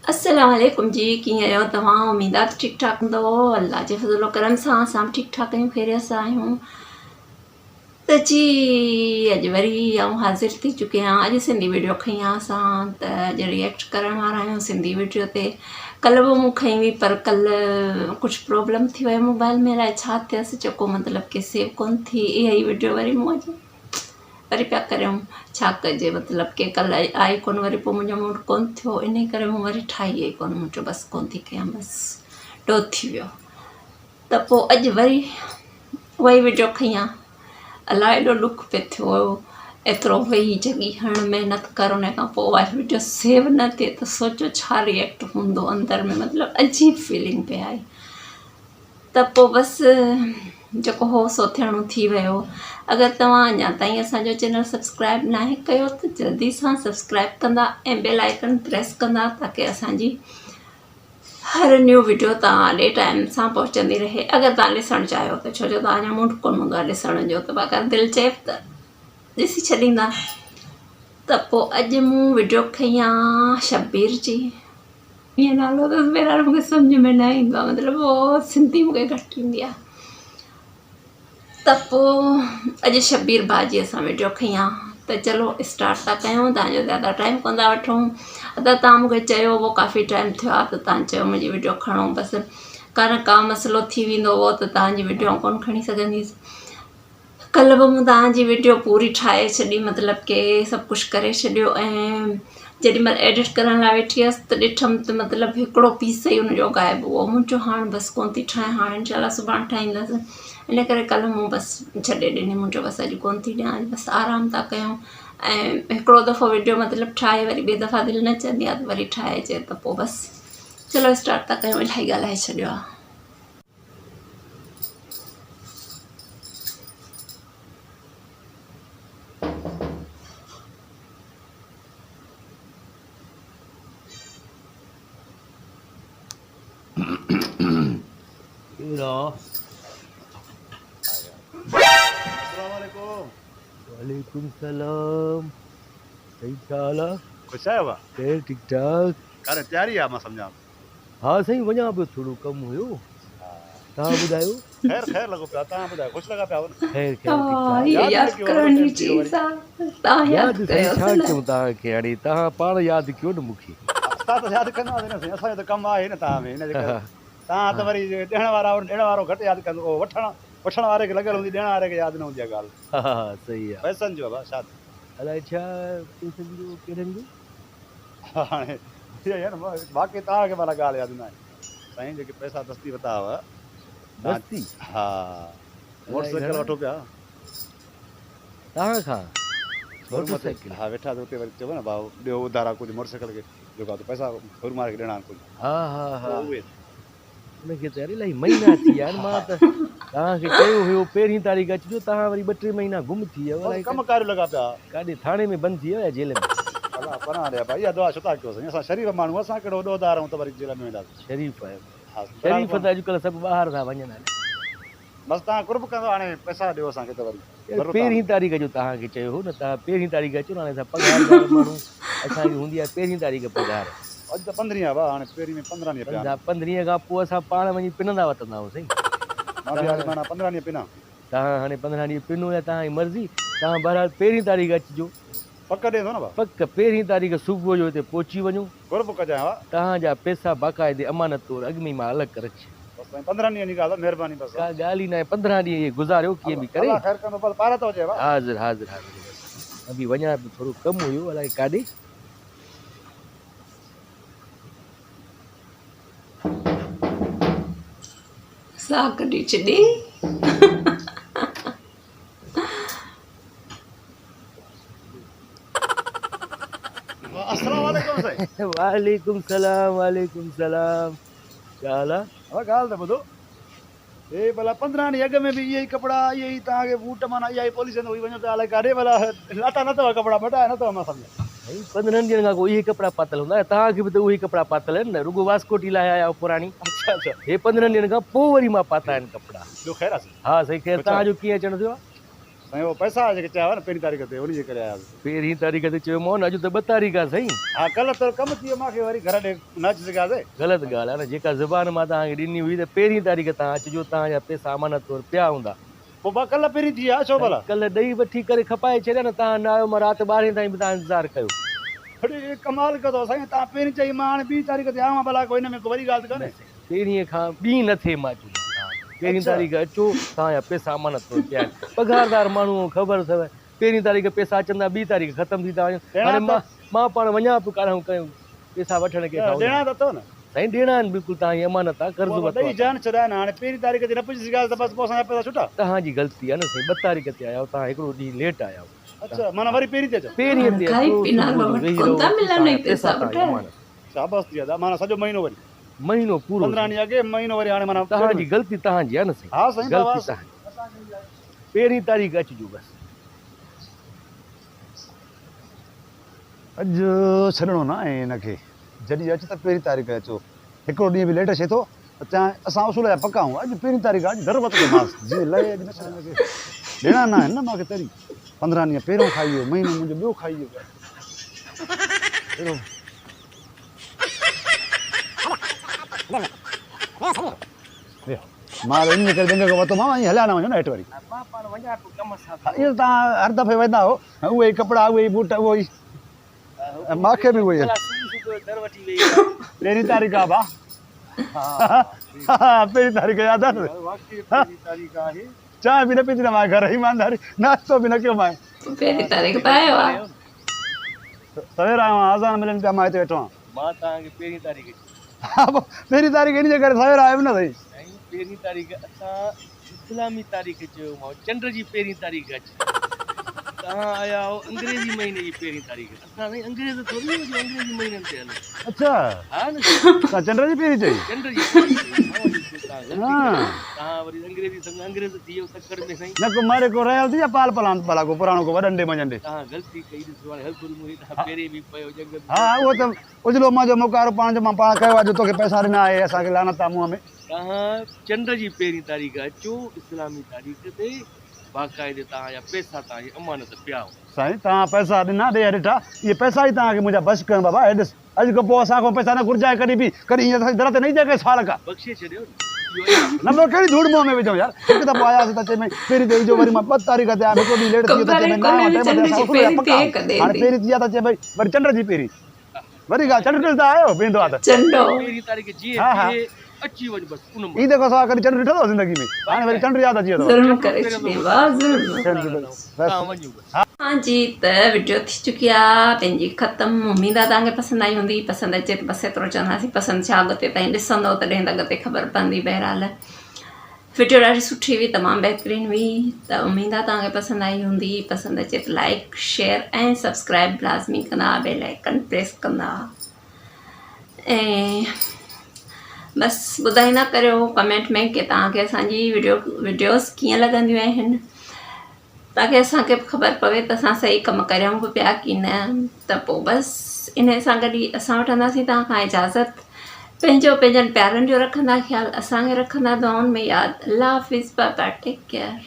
السلام عليڪم جي ڪيئن آهيو توهان اميد آ ته ٺيڪ ٺاڪ هوندو الله جي فضل و ڪرم سان اسان به ٺيڪ ٺاڪ آهيون خيريت سان آهيون ته جي اڄ وري آئون حاضر ٿي چڪي آهيان اڄ سنڌي ويڊيو کئي آهيان اسان ته اڄ ريئيڪٽ ڪرڻ وارا آهيون سنڌي ويڊيو تي ڪل به مون کئي هئي پر ڪل ڪجهه پرابلم ٿي ويو موبائل ۾ الائي ڇا ٿيس جيڪو مطلب ڪي سيو ڪون ٿي اها ئي ويڊيو وري مون اڄ وري پيا ڪريون ڇا ڪجي مطلب ڪي ڪلهه آئي ڪونه وري پوء منهنجو موڊ ڪونه ٿيو انهي ڪري مون وري ٺاهي ئي ڪونه مون چيو بس ڪونه ٿي ڪيان بس ڊو ٿي ويو ته پوء اڄ وري اها ئي وڊيو کنئي آ الاء ايڏو ڏک پئي ٿيو ايترو ويهي جڳي هڻ محنت ڪر ان کان پوء اها وڊيو سيو نه ٿئي ته سوچو ڇا ريئيڪٽ هوندو اندر ۾ مطلب عجيب فيلنگ پئي آئي ته پوء بس جيڪو هو سو ٿيڻو ٿي ويو اگر توهان اڃا تائين اسان جو چينل سبسڪرائب ناهي ڪيو ته جلدي سان سبسڪرائب ڪندا ۽ بيل آئيڪن پريس ڪندا تاڪي اسان جي هر نيو وڊيو توهان ڏي ٽائيم سان پهچندي رهي اگر توهان ڏسڻ چاهيو ته ڇو جو توهان جو موڊ ڪونه هوندو آهي ڏسڻ جو ته اگر دل چئي ته ڏسي ڇڏيندا ته پوء اڄ مون وڊيو کنئي آ شبير جي ائين نالو اٿس بهرحال مون کي سمجهه ۾ نه ايندو آهي مطلب اهو سنڌي مون کي گهٽ ايندي آهي ته پوء اڄ شبير ڀاء جي اسان ويڊيو کنئي آهي ته چلو اسٽارٽ ٿا ڪيون توهان جو زياده ٽائيم ڪونه ٿا وٺون ادا توهان مون کي چيو هو ڪافي ٽائيم ٿيو آهي ته توهان چيو منهنجي ويڊيو کڻو بس ڪا نه ڪا مسئلو ٿي ويندو هو ته توهان جي ويڊيو آئون ڪونه کڻي سگهندي هيس ڪلهه به مون توهان جي وڊيو پوري ٺاهي ڇڏي مطلب ڪي سڀ ڪجهه ڪري ڇڏيو ۽ جيڏي مهل ايڊٽ ڪرڻ لاء ويٺي هيس ته ڏٺم ته مطلب هڪڙو پيس ئي ان جو غائب هو مون چيو هاڻ بس ڪونه ٿي ٺاهيان هاڻ انشاء الله سڀاڻ ٺاهيندس ان ڪري ڪلهه مون بس ڇڏي ڏني مون چيو بس اڄ ڪونه ٿي ڏيان اڄ بس آرام ٿا ڪيون ۽ هڪڙو دفعو وڊيو مطلب ٺاهي وري ٻئي دفعا دل نه چوندي آهي ته وري ٺاهجي ته پوء بس چلو اسٽارٽ ٿا ڪيون الاهي ڳالهائي ڇڏيو آهي. وعليڪم السلام سائين ڇا حال آ؟ خوش آهيو ڀا؟ خير ٺيڪ ٺاڪ. ڪاري تياري آ مان سمجهان ٿو. ها سائين وڃان پيو ٿورو ڪم هيو توهان ٻڌايو. خير خير لڳو پيو آ توهان ٻڌايو خوش لڳا پيا آهيو نه. خير خير ٺيڪ ٺاڪ. هي ياد ياد نه ڪيو ڪرڻ وڏو جي ٽائيم ٿي ويو چيز وري. آ توهان ياد ياد سائين ڪيوس ڇا نه. ڪيون توهان کي هاڻي توهان پاڻ ياد ڪيو نه مون کي. اسان ته ياد ڪندا هئاسين نه سائين اسان جو ته ڪم آهي نه توهان ۾ ان جي ڪري توهان ته وري ڏيڻ وارا آهيو ڏيڻ وارو گهٽ ياد ڪندو اهو وٺڻ وٺڻ واري کي لڳل هوندي ڏيڻ واري کي ياد نه هوندي آ ڳالهه. ها ها صحيح آ. پئسن جو آ ڀا ڇا ٿيو. الائي ڇا پئسن جو ڪهڙن جو. هاڻي يار باقي توهان کي معنيٰ ڳالهه ياد ناهي سائين جيڪي پئسا دستي ورتا هئا دستي ها موٽر سائيڪل وٺو پيا توهان کان موٽر سائيڪل ها ويٺا اتي وري چيو نه ڀاء ڏيو اڌارا ڪجهه موٽر سائيڪل کي جيڪو آ پئسا شوروم واري کي ڏيڻا آهن ڪجهه ها ها ها اهي ان کي ته يار الاهي مهينا ٿي ويا آهن مان ته توهان کي چيو هيو پهرين تاريخ اچجو توهان وري ٻه ٽي مهينا گم ٿي ويا بس ڪم ڪاريون لڳا پيا. ڪاڏي ٿاڻي ۾ بند ٿي ويا يا جيل ۾. الله پناهه ڏي ابا اها دعا ڇو ٿا ڪيو سائين اسان شريف ماڻهو اسان ڪهڙو ڏوهدار آهيون ته وري جيل ۾ وينداسين. شريف آهيو شريف ته اڄڪلهه سڀ ٻاهر ٿا وڃن هلي. بس توهان قرب ڪندو هاڻي پئسا ڏيو اسان کي ته وري يار پهرين تاريخ جو توهان کي چيو هو نه توهان پهرين تاريخ اچو نه هاڻي اسان پگهاردار ماڻهو اسان کي هوندي آهي پهرين تاريخ پگهار. اڄ ته پندرهين آهي ڀاء هاڻي پهرين ۾ 15 ڏينهن پيا آهن. پندرهين کان پوء اسان پاڻ وڃي پنندا وتندا آهيون سائين. مان به هاڻي معنيٰ 15 ڏينهن پنان. توهان هاڻي 15 ڏينهن پنو يا توهان جي مرضي توهان بهرحال پهرين تاريخ اچجو. پڪ ڏئين ٿو نه ڀاء. پڪ پهرين تاريخ صبح جو هتي پهچي وڃو. قرب ڪجانء ڀاء. توهان جا پئسا باقاعدي امانت طور اڳ ۾ ئي مان الڳ ڪري رکيا. بس سائين 15 ڏينهن جي ڳالهه آهي مهرباني بس. ڪا ڳالهه ئي ناهي 15 ڏينهن اهي گذاريو ڪيئن به ڪري. الله خير ڪندو بس پارت هجي ڀاء. حاضر حاضر حاضر بس مان به وڃان پيو ٿورو ڪم هيو الائي ڪاڏي. ساهه ڪڍي ڇڏي. السلام عليڪم سائين. وعليڪم سلام وعليڪم سلام ڇا حال آ. ها ڳالهه ته ٻڌو هي ڀلا 15 ڏينهن اڳ ۾ به اهي ئي ڪپڙا اهي ئي توهان کي بوٽ معنيٰ اها ئي پوليشن هئي وڃو پيا الائي ڪاڏي ڀلا لاتا نه اٿو ڪپڙا مٽايا نه اٿو مان سمجهان. سائين 15 ڏينهن کان پوء اهي ڪپڙا پاتل هوندا توهان کي به ته اهي ئي ڪپڙا پاتل آهن نه رڳو واسڪوٽي لاهي آيا آهيو پراڻي. اڇا اڇا. هي 15 ڏينهن کان پوء وري مان پاتا آهن ڪپڙا. ٻيو خير آ سائين. ها سائين خير توهان جو ڪيئن اچڻ ٿيو آ. سائين اهو پئسا جيڪي چيا هئا نه پهرين تاريخ تي انهي جي ڪري آياسين. پهرين تاريخ تي چيومانو نه اڄ ته ٻه تاريخ آ سائين. ها ڪلهه ٿورو ڪم ٿي ويو مان کي وري گهر ڏي نه اچي سگهياسين. غلط ڳالهه آ نه جيڪا زبان مان توهان کي ڏني هئي ته پهرين تاريخ توهان اچجو توهان جا پئسا امانت طور پيا هوندا. پوء ڀا ڪلهه پهرين ٿي آ ڇو ڀلا. سائين ڪلهه ڏئي وٺي ڪري کپائي ڇڏيا نه توهان نه آيو مان رات ٻارهين تائين به توهان انتظار ڪيو. اڙي ڪمال ڪيو اٿو سائين توهان پهرين چئي مان هاڻي ٻي تاريخ تي آيو آهيان ڀلا ڪو ان ۾ ڪو وڏي ڳالهه ته نه ڪانهي. سائين پهرين کان ٻي نه ٿئي مان چوندس توهان کي پهرين تاريخ اچو توهان جا پئسا امانت طور پيا آهن پگهاردار ماڻهو آهيو خبر اٿو پهرين تاريخ پئسا اچن ٿا ٻي تاريخ ختم ٿي ٿا وڃن ڏيڻا هاڻي ته مان مان پاڻ وڃان پيو ڪاڏانهن ڪيون پئسا وٺڻ ڪنهن کان ڏيڻا اڌار ته اٿو نه. سائين ڏيڻا آهن بلڪل توهان جي امانت آهي قرض پوء ورتو ڏئي آهي جان توهان ڇڏائي نه هاڻي پهرين تاريخ تي نه پڄي سگهياسين ته بس پوء اسان جا پئسا ڇٽا. توهان جي غلطي آهي نه سائين ٻه تاريخ تي آيا آهيو توهان هڪڙو ڏينهن ليٽ آيا آهيو اڇا معنيٰ وري پهرين تي اچان. پهرين هاڻي تي کائي اچو پينار صبح جو وٽ ويهي ڪونه رهو ٿا ملن توهان ئي جا پئسا پئسا توهان پٽ. جي امانت. شاباس ٿي ادا معنيٰ سڄو مهينو وري. مهينو پورو 15 سائين. ڏينهن اڳي مهينو وري هاڻي معنيٰ توهان جي غلطي توهان جي آهي نه سائين. ها سائين غلطي بابا. توهان جي. پهرين تاريخ اچجو بس. اڄ ڇڏڻو نه آهي هن کي. جڏهن اچ ته پهرين تاريخ اچو. هڪڙو ڏينهن به ليٽ اچي ٿو ته چيائين اسان اصول جا پڪا آهيون اڄ پهرين تاريخ آهي اڄ در وتندو مانس جيئن لهي اڄ نه ڇڏيان هن کي. ڏيڻا نه آهن نه مان کي تڏهن 15 ڏينهن پهريون کائي ويو مهينو منهنجو ٻيو کائي ويو. اهڙو. مان ته انهيء ڪري ڏنگ کان ورتو مانو ائين هليا نه وڃو نه هيٺ وري. مان پاڻ وڃان پيو ڪم سان ها اهو ته توهان هر دفعي ويندا آهيو اهي ئي ڪپڙا اهي ئي بوٽ اهو ئي مان کي به اهي ئي. پهرين تاريخ آ ڀا پهرين تاريخ ياد آ نه چانهه به نه پيتي نه مان گهر ايمانداري ناشتو به نه ڪيو مان. پهرين تاريخ ته آيو آ. سوير آيو آهيان اذان ملن پيا مان هتي ويٺو آهيان. مان توهان کي پهرين تاريخ چئي. ها پوء پهرين تاريخ ان جي ڪري سوير آيم نه سائين. سائين پهرين تاريخ اسان اسلامي تاريخ چيومانو چنڊ جي پهرين تاريخ اچ توهان آيا آهيو انگريزي مهيني جي پهرين تاريخ اسان سائين انگريز ٿوري آهيون جو انگريزي مهينن تي هلون. اڇا ها نه سائين. توهان چنڊ جي پهرين چئي. چنڊ جي پهرين چئي مان بلڪل توهان غلطي ڪئي توهان وري انگريزي سمجهو انگريز ٿي ويو تڪڙ ۾ سائين. نه ڪو ماري ڪو رهيل ٿي يا پال پلان ڀلا ڪو پراڻو ڪو وڏن ڏي منجهن ڏي. توهان غلطي ڪئي ڏسو هاڻي هل ٿوري مون هيڏانهن پهرين به پيو ڄنگهه به ها اهو ته اجلو منهنجو مڪارو پاڻ جو مان پاڻ ڪيو آ جو توکي پئسا ڏنا اهي اسان کي لعنت آ منهن ۾. توهان چنڊ جي پهرين تاريخ اچو اسلامي تاريخ تي باقاعدي توهان جا پئسا توهان جي امانت پيا هوندا. سائين توهان پئسا ڏنا ڏيهه ڏٺا اهي پئسا ئي توهان کي منهنجا بس ڪيون بابا هي ڏس. اڄ کان پوء اسان کان پئسا نه گهرجانء ڪڏهن به، ڪڏهن ائين اسان جي در تي نه ايندين ڪنهن سوال ڪا. بخشي ڇڏيو نه اهو اڃا. نه پوء ڪهڙي ڌوڙ منهن ۾ وجهون يار. هڪ دفعو آياسين ته چئي مئي پهرين تي ايجو وري مان 2 تاريخ تي آيم هڪڙو ڏينهن ليٽ ٿي ويو ته چئي مئي نه آيو آهيان ٽيم تي اسان اصول جا پڪا آهيون هاڻي پهرين ٿي آ ته چئي مئي وري چنڊ جي پهرين وري ڳالهه چنڊ ڏسندا آهيو ويندو آ ته. چنڊو. پهرين تاريخ جيئن ها ها. بيهي اچي وڃ بس ان مهل. عيد کان سواء ڪڏهن چنڊ ڏٺو اٿو زندگي ۾ هاڻي وري چنڊ ياد اچي ويو اٿو. ظلم ڪري ڇڏيائين واھ ظلم. بس. توهان وڃو بس. ها جي ته وڊيو ٿي چڪي آ پنهنجي ختم اميد آ توهان کي پسند آئي هوندي پسند اچي ته بس ايترو چونداسين پسند ڇا اڳتي تائين ڏسندو تڏهن ته اڳتي خبر پوندي بهرحال وڊيو ڏاڍي سٺي هئي تمام بهترين هئي ته اميد آ توهان کي پسند آئي هوندي پسند اچي ته لائڪ شيئر ۽ سبسڪرائب لازمي ڪندا بيل آئيڪن پريس ڪندا ۽ بس ٻڌائيندا ڪريو ڪمينٽ ۾ ڪي توهان کي اسان جي وڊيو وڊيوز ڪيئن لڳنديون آهن تاڪه اسان کي به خبر پوي ته اسان صحيح ڪم ڪريون به پيا ڪي نه ته پوء بس انهي سان گڏ ئي اسان وٺنداسين توهان کان اجازت پنهنجو پنهنجن پيارن جو رکندا خيال اسان کي رکندا دعائن ۾ ياد الله حافظ باء باء ٽيڪ ڪيئر.